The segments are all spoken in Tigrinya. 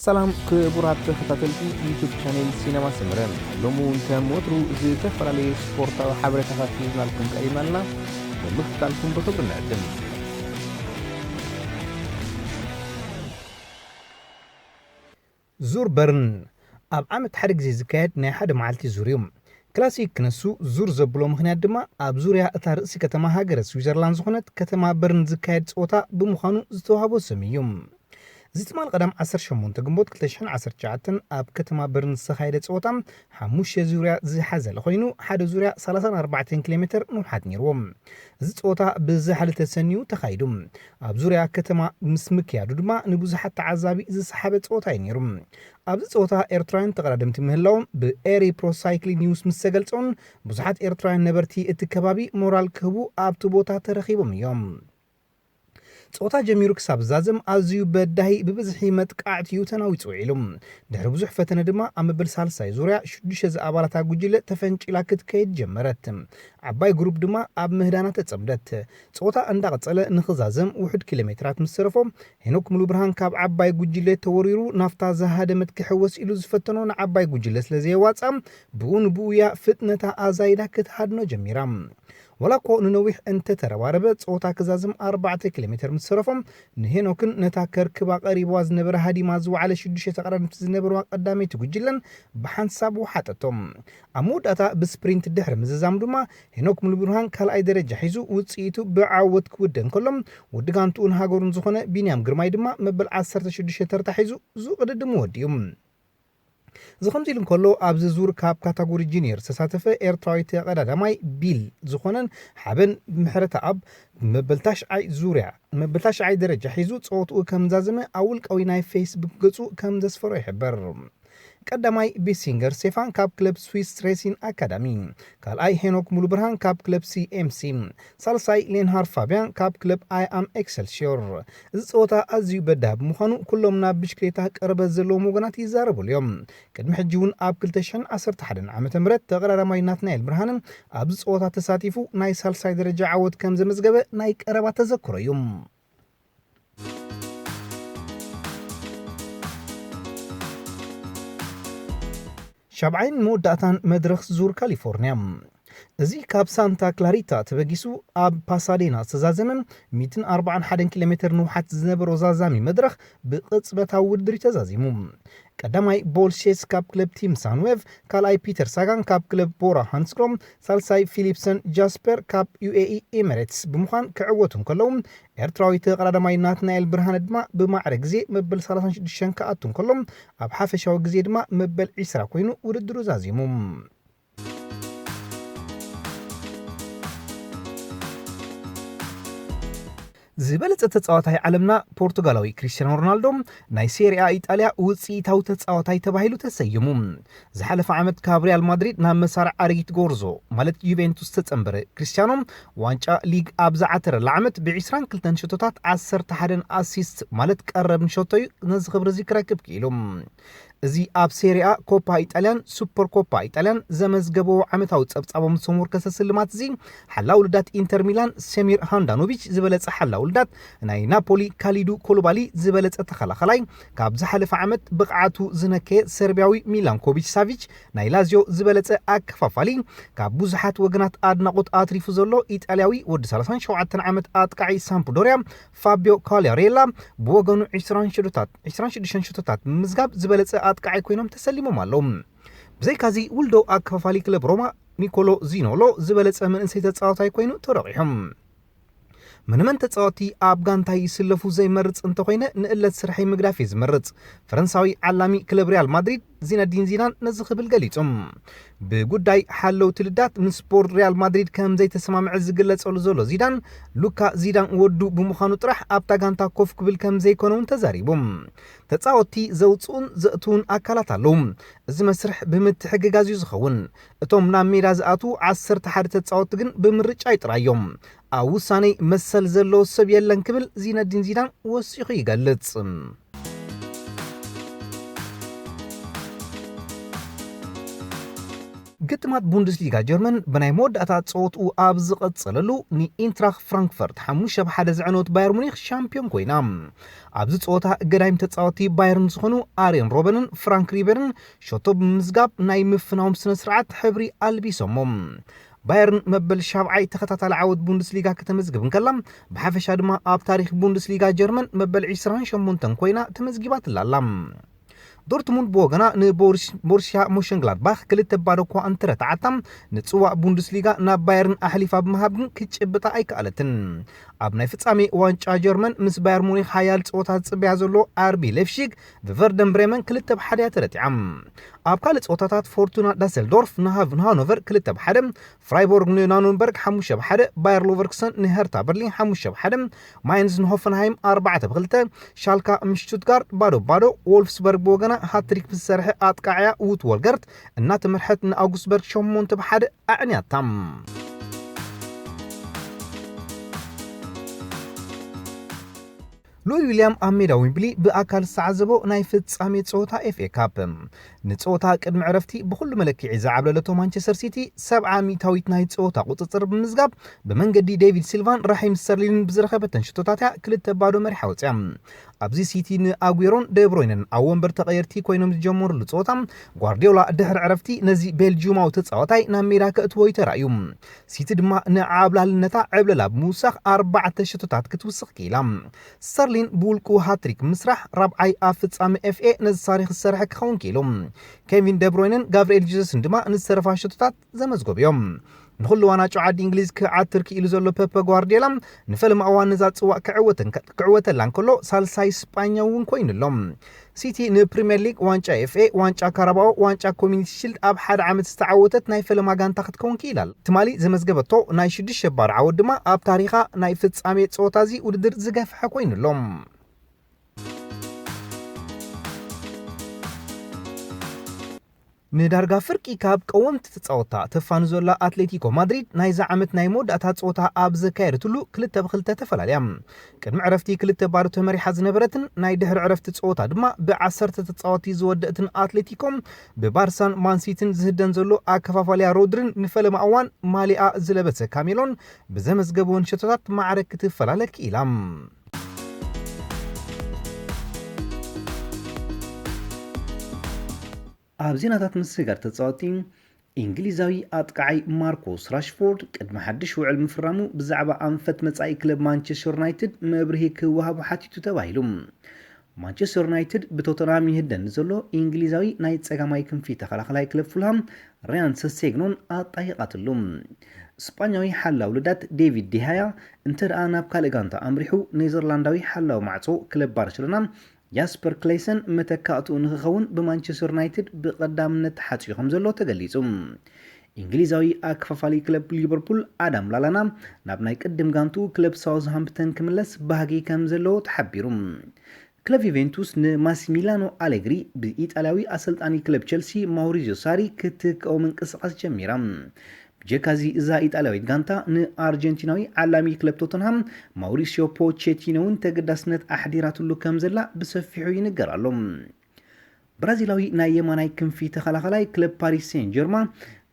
ሰላም ክቡራት ተኸታተልቲ ዩቱብ ቻኔል ሲነማ ሰመረ፣ ሎሚ እውን ከም ወትሩ ዝተፈላለዩ ስፖርታዊ ሓበሬታታት ሒዝናልኩም ቀሪብና ኣለና። ብምክትታልኩም ብክብሪ ንዕድም። ዙር በርን ኣብ ዓመት ሓደ ግዜ ዝካየድ ናይ ሓደ መዓልቲ ዙር እዩ። ክላሲክ ክነሱ ዙር ዘብሎ ምኽንያት ድማ ኣብ ዙርያ እታ ርእሲ ከተማ ሃገረ ስዊዘርላንድ ዝኾነት ከተማ በርን ዝካየድ ጸወታ ብምዃኑ ዝተዋህቦ ስም እዩ። እዚ ትማል ቀዳም ዓሰርተ ሸሞንተ ግንቦት ክልተ ሽሕን ዓሰርተ ትሽዓተን ኣብ ከተማ በርን ዝተኻየደ ጸወታ ሓሙሽተ ዙርያ ዝሓዘለ ኮይኑ፣ ሓደ ዙርያ ሰላሳን ኣርባዕተን ኪሎ ሜትር ንውሓት ነይርዎ። እዚ ጸወታ ብዝሓለተ ሰኒዩ ተኻይዱ። ኣብ ዙርያ ከተማ ምስ ምክያዱ ድማ ንብዙሓት ተዓዛቢ ዝሰሓበ ጸወታ እዩ ነይሩ። ኣብዚ ጸወታ ኤርትራውያን ተቐዳደምቲ ምህላዎም ብኤሪ ፕሮ ሳይክሊን ኒውስ ምስ ተገልጸውን፣ ብዙሓት ኤርትራውያን ነበርቲ እቲ ከባቢ ሞራል ክህቡ ኣብቲ ቦታ ተረኺቦም እዮም። ጸወታ ጀሚሩ ክሳብ ዝዛዘም ኣዝዩ በዳሂ፣ ብብዝሒ መጥቃዕቲ እዩ ተናዊጹ ውዒሉ። ድሕሪ ብዙሕ ፈተነ ድማ ኣብ መበል ሳልሳይ ዙርያ ሽዱሽተ ዝኣባላታ ጉጅለ ተፈንጪላ ክትከይድ ጀመረት። ዓባይ ግሩፕ ድማ ኣብ ምህዳና ተጸምደት። ጸወታ እንዳቐጸለ ንኽዛዘም ውሑድ ኪሎ ሜትራት ምስ ተረፎ፣ ሄኖክ ሙሉብርሃን ካብ ዓባይ ጉጅለ ተወሪሩ ናፍታ ዝሃደመት ክሕወስ ኢሉ ዝፈተኖ ንዓባይ ጉጅለ ስለ ዘየዋጽኣ፣ ብኡ ንብኡ እያ ፍጥነታ ኣዛይዳ ክትሃድኖ ጀሚራ። ዋላ እኮ ንነዊሕ እንተተረባረበ፣ ጸወታ ክዛዝም ኣርባዕተ ኪሎ ሜትር ምስ ተረፎ፣ ንሄኖክን ነታ ከርክባ ቀሪብዋ ዝነበረ ሃዲማ ዝወዓለ ሽዱሽተ ተቐዳደምቲ ዝነበርዋ ቀዳመይቲ ጉጅለን ብሓንሳብ ወሓጠቶም። ኣብ መወዳእታ ብስፕሪንት ድሕሪ ምዝዛም ድማ ሄኖክ ሙሉብርሃን ካልኣይ ደረጃ ሒዙ ውጽኢቱ ብዓወት ክውደ እንከሎ፣ ወዲ ጋንትኡን ሃገሩን ዝኾነ ቢንያም ግርማይ ድማ መበል ዓሰርተ ሽዱሽተ ተርታ ሒዙ ዝቕድድም ወዲኡ። እዚ ከምዚ ኢሉ እንከሎ፣ ኣብዚ ዙር ካብ ካታጎሪ ጁኒየር ዝተሳተፈ ኤርትራዊ ተቐዳዳማይ ቢል ዝኾነን ሓበን ምሕረተኣብ መበል ታሽዓይ ዙርያ፣ መበል ታሽዓይ ደረጃ ሒዙ ጸወትኡ ከም ዛዘመ ኣብ ውልቃዊ ናይ ፌስቡክ ገጹ ከም ዘስፈሮ ይሕበር። ቀዳማይ ቢሲንገር ስቴፋን ካብ ክለብ ስዊስ ሬሲን ኣካዳሚ፣ ካልኣይ ሄኖክ ሙሉብርሃን ካብ ክለብ ሲኤምሲ፣ ሳልሳይ ሌንሃር ፋብያን ካብ ክለብ ኣይ ኣም ኤክሰልሲዮር። እዚ ጸወታ ኣዝዩ በዳሂ ብምዃኑ፣ ኩሎም ናብ ብሽክሌታ ቅርበት ዘለዎም ወገናት ይዛረብሉ እዮም። ቅድሚ ሕጂ እውን ኣብ ክልተ ሽሕን ዓሰርተ ሓደን ዓመተ ምህረት ተቐዳዳማይ ናትናኤል ብርሃነ ኣብዚ ጸወታ ተሳቲፉ ናይ ሳልሳይ ደረጃ ዓወት ከም ዘመዝገበ ናይ ቀረባ ተዘክሮ እዩ። ሻብዓይን መወዳእታን መድረኽ ዙር ካሊፎርንያ። እዚ ካብ ሳንታ ክላሪታ ተበጊሱ ኣብ ፓሳዴና ዝተዛዘመ ሚእትን ኣርባዓን ሓደን ኪሎ ሜትር ንውሓት ዝነበሮ ዛዛሚ መድረኽ ብቕጽበታዊ ውድድር እዩ ተዛዚሙ። ቀዳማይ ቦል ሼስ ካብ ክለብ ቲም ሳንዌቭ፣ ካልኣይ ፒተር ሳጋን ካብ ክለብ ቦራ ሃንስግሮም፣ ሳልሳይ ፊሊፕሰን ጃስፐር ካብ ዩኤኢ ኤሚሬትስ ብምዃን ክዕወቱ እንከለዉ፣ ኤርትራዊ ተቐዳዳማይ ናትናኤል ብርሃነ ድማ ብማዕረ ግዜ መበል ሰላሳን ሽዱሽተን ክኣቱ እንከሎ፣ ኣብ ሓፈሻዊ ግዜ ድማ መበል ዒስራ ኮይኑ ውድድሩ ዛዚሙ። ዝበለጸ ተጻዋታይ ዓለምና ፖርቱጋላዊ ክሪስቲያኖ ሮናልዶ ናይ ሴሪኣ ኢጣልያ ውጽኢታዊ ተጻዋታይ ተባሂሉ ተሰይሙ። ዝሓለፈ ዓመት ካብ ሪያል ማድሪድ ናብ መሳርዕ ኣረጊት ጎርዞ ማለት ዩቬንቱስ ተጸንበረ ክሪስቲያኖ፣ ዋንጫ ሊግ ኣብ ዝዓተረላ ዓመት ብ ዕስራን ክልተን ሸቶታት ዓሰርተ ሓደን ኣሲስት ማለት ቀረብ ንሸቶ እዩ ነዚ ክብሪ እዚ ክረክብ ክኢሉ። እዚ ኣብ ሴሪኣ፣ ኮፓ ኢጣልያን ሱፐር ኮፓ ኢጣልያን ዘመዝገበዎ ዓመታዊ ጸብጻቦም ዝተሞርከሰ ስልማት እዚ፣ ሓላው ውልዳት ኢንተር ሚላን ሰሚር ሃንዳኖቪች ዝበለጸ ሓላው ውልዳት፣ ናይ ናፖሊ ካሊዱ ኮሉባሊ ዝበለጸ ተኸላኸላይ፣ ካብ ዝሓለፈ ዓመት ብቕዓቱ ዝነከየ ሰርቢያዊ ሚላንኮቪች ሳቪች ናይ ላዚዮ ዝበለጸ ኣከፋፋሊ፣ ካብ ብዙሓት ወገናት ኣድናቖት ኣትሪፉ ዘሎ ኢጣልያዊ ወዲ ሰላሳን ሸውዓተን ዓመት ኣጥቃዒ ሳምፕዶርያ ፋቢዮ ካሊያሬላ ብወገኑ ዕስራን ሽዱሽተ ሸቶታት፣ ዕስራን ሽዱሽተ ሸቶታት ብምምዝጋብ ዝበለጸ ኣጥቃዓይ ኮይኖም ተሰሊሞም ኣለዉ። ብዘይካዚ ውልዶ ኣከፋፋሊ ክለብ ሮማ ኒኮሎ ዚኖሎ ዝበለጸ መንእሰይ ተጻዋታይ ኮይኑ ተረቂሑ። መነመን ተጻወቲ ኣብ ጋንታይ ይስለፉ ዘይመርጽ እንተኾይነ ንእለት ስርሐይ ምግዳፍ እየ ዝመርጽ። ፈረንሳዊ ዓላሚ ክለብ ሪያል ማድሪድ ዚነዲን ዚዳን ነዚ ክብል ገሊጹ። ብጉዳይ ሓለውቲ ልዳት ምስ ቦርድ ሪያል ማድሪድ ከም ዘይተሰማምዐ ዝግለጸሉ ዘሎ ዚዳን፣ ሉካ ዚዳን ወዱ ብምዃኑ ጥራሕ ኣብታ ጋንታ ኮፍ ክብል ከም ዘይኮነ እውን ተዛሪቡ። ተጻወቲ ዘውጽኡን ዘእትውን ኣካላት ኣለዉ። እዚ መስርሕ ብምትሕግጋዝ እዩ ዝኸውን። እቶም ናብ ሜዳ ዝኣትዉ ዓሰርተ ሓደ ተጻወቲ ግን ብምርጫይ ጥራይ እዮም። ኣብ ውሳኔ መሰል ዘለዎ ሰብ የለን ክብል ዚነዲን ዚዳን ወሲኹ ይገልጽ። ግጥማት ቡንደስሊጋ ጀርመን ብናይ መወዳእታ ጸወትኡ ኣብ ዝቐጸለሉ ንኢንትራኽ ፍራንክፈርት ሓሙሽተ ብ ሓደ ዘዕነወት ባየር ሙኒኽ ሻምፒዮን ኮይና። ኣብዚ ጸወታ ገዳይም ተጻወቲ ባየርን ዝኾኑ ኣርየን ሮበንን ፍራንክ ሪበርን ሸቶ ብምምዝጋብ ናይ ምፍናዎም ስነ ስርዓት ሕብሪ ኣልቢሶሞ። ባየርን መበል ሻብዓይ ተኸታታሊ ዓወት ቡንደስሊጋ ከተመዝግብ እንከላ፣ ብሓፈሻ ድማ ኣብ ታሪኽ ቡንደስሊጋ ጀርመን መበል ዕስራን ሸሞንተን ኮይና ተመዝጊባትላ ኣላ። ዶርትሙንድ ብወገና ንቦሩሲያ ሞሸንግላድባኽ ክልተ ባዶ እኳ እንተረትዓታ፣ ንጽዋእ ቡንደስሊጋ ናብ ባየርን ኣሕሊፋ ብምሃብ ግን ክትጭብጣ ኣይከኣለትን። ኣብ ናይ ፍጻሜ ዋንጫ ጀርመን ምስ ባየር ሙኒኽ ሓያል ጸወታ ዝጽበያ ዘሎ ኣርቢ ሌፕሺግ ብቨርደን ብሬመን ክልተ ብ ሓደ እያ ተረቲዓ። ኣብ ካልእ ጸወታታት ፎርቱና ዳሰልዶርፍ ንሃቭ ንሃኖቨር ክልተ ብ ሓደ፣ ፍራይቦርግ ንናኑንበርግ ሓሙሽተ ብ ሓደ፣ ባየር ሎቨርኩሰን ንሄርታ በርሊን ሓሙሽተ ብ ሓደ፣ ማይንዝ ንሆፈንሃይም ኣርባዕተ ብ ክልተ፣ ሻልካ ምስ ሽቱትጋርት ባዶ ብ ባዶ። ዎልፍስበርግ ብወገና ሃትሪክ ብዝሰርሐ ኣጥቃዕያ ውት ዎልገርት እናተመርሐት ንኣውግስበርግ ሸሞንተ ብ ሓደ ኣዕንያታ። ሉል ዊልያም ኣብ ሜዳ ዊምብሊ ብኣካል ዝተዓዘቦ ናይ ፍጻሜ ጸወታ ኤፍ ኤ ካፕ። ንጸወታ ቅድሚ ዕረፍቲ ብኹሉ መለክዒ ዝዓብለለቶ ማንቸስተር ሲቲ ሰብዓ ሚእታዊት ናይ ጸወታ ቁጽጽር ብምዝጋብ ብመንገዲ ዴቪድ ሲልቫን ራሒም ስተርሊንን ብዝረኸበተን ሽቶታት እያ ክልተ ባዶ መሪሓ ወጽያ። ኣብዚ ሲቲ ንኣጉዌሮን ደብሮይነን ኣብ ወንበር ተቐየርቲ ኮይኖም ዝጀመሩሉ ጸወታ፣ ጓርዲዮላ ድሕሪ ዕረፍቲ ነዚ ቤልጂዩማዊ ተጻዋታይ ናብ ሜዳ ከእትዎ እዩ ተራእዩ። ሲቲ ድማ ንዓብላልነታ ዕብለላ ብምውሳኽ ኣርባዕተ ሽቶታት ክትውስኽ ክኢላ። ስተርሊን ብውልቁ ሃትሪክ ምስራሕ ራብዓይ ኣብ ፍጻመ ኤፍ ኤ ነዚ ታሪኽ ዝሰርሐ ክኸውን ክኢሉ። ኬቪን ደብሮይነን ጋብርኤል ጂዘስን ድማ ንዝተረፋ ሽቶታት ዘመዝገቡ እዮም። ንኹሉ ዋና ጨዋዲ እንግሊዝ ክዓትር ክኢሉ ዘሎ ፐፐ ጓርዲዮላ ንፈለማ እዋን ነዛ ጽዋእ ክዕወተን- ክዕወተላ እንከሎ ሳልሳይ ስጳኛ እውን ኮይኑ ኣሎ። ሲቲ ንፕሪምየር ሊግ፣ ዋንጫ ኤፍ ኤ፣ ዋንጫ ካራባኦ፣ ዋንጫ ኮሚኒቲ ሺልድ ኣብ ሓደ ዓመት ዝተዓወተት ናይ ፈለማ ጋንታ ክትከውን ክኢላ። ትማሊ ዘመዝገበቶ ናይ ሽዱሽተ ባዶ ዓወት ድማ ኣብ ታሪኻ ናይ ፍጻሜ ጸወታ እዚ ውድድር ዝገፍሐ ኮይኑ ኣሎ። ንዳርጋ ፍርቂ ካብ ቀወምቲ ተጻወታ ተፋኑ ዘላ ኣትሌቲኮ ማድሪድ ናይዛ ዓመት ናይ መወዳእታ ጸወታ ኣብ ዘካየደትሉ ክልተ ብ ክልተ ተፈላለያ። ቅድሚ ዕረፍቲ ክልተ ባዶ ተመሪሓ ዝነበረትን ናይ ድሕሪ ዕረፍቲ ጸወታ ድማ ብዓሰርተ ተጻወቲ ዝወደእትን ኣትሌቲኮ፣ ብባርሳን ማንሲቲን ዝህደን ዘሎ ኣከፋፋልያ ሮድሪን ንፈለማ እዋን ማሊኣ ዝለበሰ ካሜሎን ብዘመዝገበወን ሸቶታት ማዕረ ክትፈላለ ክኢላ። ኣብ ዜናታት ምስግጋር ተጻወቲ፣ እንግሊዛዊ ኣጥቃዓይ ማርኮስ ራሽፎርድ ቅድሚ ሓድሽ ውዕል ምፍራሙ ብዛዕባ ኣንፈት መጻኢ ክለብ ማንቸስተር ዩናይትድ መብርሂ ክወሃቦ ሓቲቱ ተባሂሉ። ማንቸስተር ዩናይትድ ብቶተንሃም ይህደን ንዘሎ እንግሊዛዊ ናይ ጸጋማይ ክንፊ ተኸላኸላይ ክለብ ፉልሃም ሪያን ሰሴግኖን ኣጣይቓትሉ። ስጳኛዊ ሓላው ልዳት ዴቪድ ዲሃያ እንተ ደኣ ናብ ካልእ ጋንታ ኣምሪሑ፣ ኔዘርላንዳዊ ሓላው ማዕጾ ክለብ ባርሴሎና ጃስፐር ክሌሰን መተካእትኡ ንክኸውን ብማንቸስተር ዩናይትድ ብቐዳምነት ተሓጽዩ ከም ዘሎ ተገሊጹ። እንግሊዛዊ ኣከፋፋሊ ክለብ ሊቨርፑል ኣዳም ላላና ናብ ናይ ቅድም ጋንትኡ ክለብ ሳውዝሃምፕተን ክምለስ ባህጊ ከም ዘለዎ ተሓቢሩ። ክለብ ዩቬንቱስ ንማሲሚላኖ ኣሌግሪ ብኢጣልያዊ ኣሰልጣኒ ክለብ ቸልሲ ማውሪዚዮ ሳሪ ክትክኦ ምንቅስቓስ ጀሚራ። ብጀካዚ እዛ ኢጣልያዊት ጋንታ ንኣርጀንቲናዊ ዓላሚ ክለብ ቶተንሃም ማውሪሲዮ ፖቼቲኖ እውን ተገዳስነት ኣሕዲራትሉ ከም ዘላ ብሰፊሑ ይንገር ኣሎ። ብራዚላዊ ናይ የማናይ ክንፊ ተኸላኸላይ ክለብ ፓሪስ ሴን ጀርማ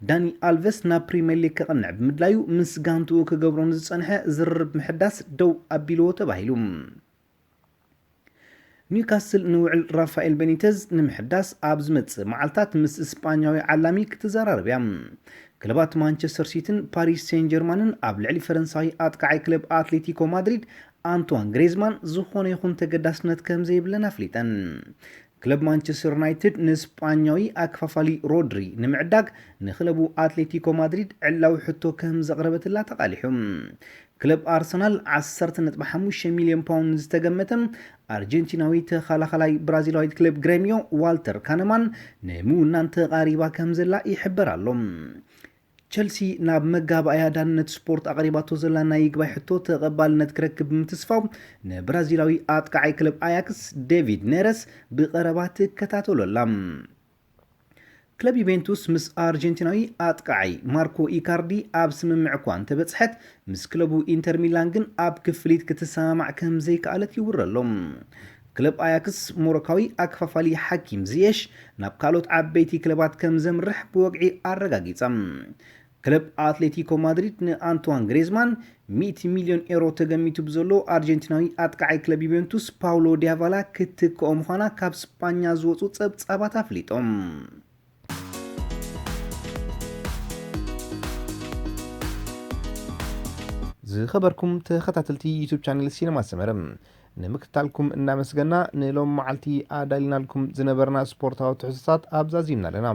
ዳኒ ኣልቨስ ናብ ፕሪምየር ሊግ ከቕንዕ ብምድላዩ ምስ ጋንትኡ ክገብሮ ንዝጸንሐ ዝርርብ ምሕዳስ ደው ኣቢልዎ ተባሂሉ። ኒውካስል ንውዕል ራፋኤል ቤኒተዝ ንምሕዳስ ኣብ ዝመጽእ መዓልታት ምስ ስጳኛዊ ዓላሚ ክትዘራረብ እያ። ክለባት ማንቸስተር ሲቲን ፓሪስ ሴን ጀርማንን ኣብ ልዕሊ ፈረንሳዊ ኣጥቃዓይ ክለብ ኣትሌቲኮ ማድሪድ ኣንቷን ግሬዝማን ዝኾነ ይኹን ተገዳስነት ከም ዘይብለን ኣፍሊጠን። ክለብ ማንቸስተር ዩናይትድ ንስጳኛዊ ኣክፋፋሊ ሮድሪ ንምዕዳግ ንክለቡ ኣትሌቲኮ ማድሪድ ዕላዊ ሕቶ ከም ዘቕረበትላ ተቓሊሑ። ክለብ ኣርሰናል ዓሰርተ ነጥቢ ሓሙሽተ ሚልዮን ፓውንድ ዝተገመተ ኣርጀንቲናዊ ተኸላኸላይ ብራዚላዊት ክለብ ግሬሚዮ ዋልተር ካነማን ንምውናን ተቓሪባ ከም ዘላ ይሕበር ኣሎ። ቸልሲ ናብ መጋባእያ ዳንነት ስፖርት ኣቕሪባቶ ዘላ ናይ ይግባይ ሕቶ ተቐባልነት ክረክብ ብምትስፋው ንብራዚላዊ ኣጥቃዓይ ክለብ ኣያክስ ዴቪድ ኔረስ ብቐረባ ትከታተሎ ኣላ። ክለብ ዩቬንቱስ ምስ ኣርጀንቲናዊ ኣጥቃዓይ ማርኮ ኢካርዲ ኣብ ስምምዕ እኳ እንተበጽሐት፣ ምስ ክለቡ ኢንተር ሚላን ግን ኣብ ክፍሊት ክትሰማማዕ ከም ዘይከኣለት ይውረ ኣሎ። ክለብ ኣያክስ ሞሮካዊ ኣከፋፋሊ ሓኪም ዝየሽ ናብ ካልኦት ዓበይቲ ክለባት ከም ዘምርሕ ብወግዒ ኣረጋጊጻ። ክለብ ኣትሌቲኮ ማድሪድ ንኣንቶዋን ግሬዝማን ሚእቲ ሚልዮን ኤሮ ተገሚቱ ብዘሎ ኣርጀንቲናዊ ኣጥቃዓይ ክለብ ዩቬንቱስ ፓውሎ ዲያቫላ ክትክኦ ምዃና ካብ ስጳኛ ዝወፁ ጸብጻባት ኣፍሊጦም። ዝኸበርኩም ተኸታተልቲ ዩቱብ ቻነል ሲነማ ሰመረ፣ ንምክትታልኩም እናመስገና፣ ንሎም መዓልቲ ኣዳሊናልኩም ዝነበርና ስፖርታዊ ትሕዝቶታት ኣብዛዚምና ኣለና።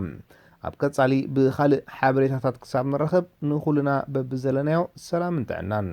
ኣብ ቀጻሊ ብኻልእ ሓበሬታታት ክሳብ ንረኸብ፣ ንኹልና በብዘለናዮ ሰላምን ጥዕናን።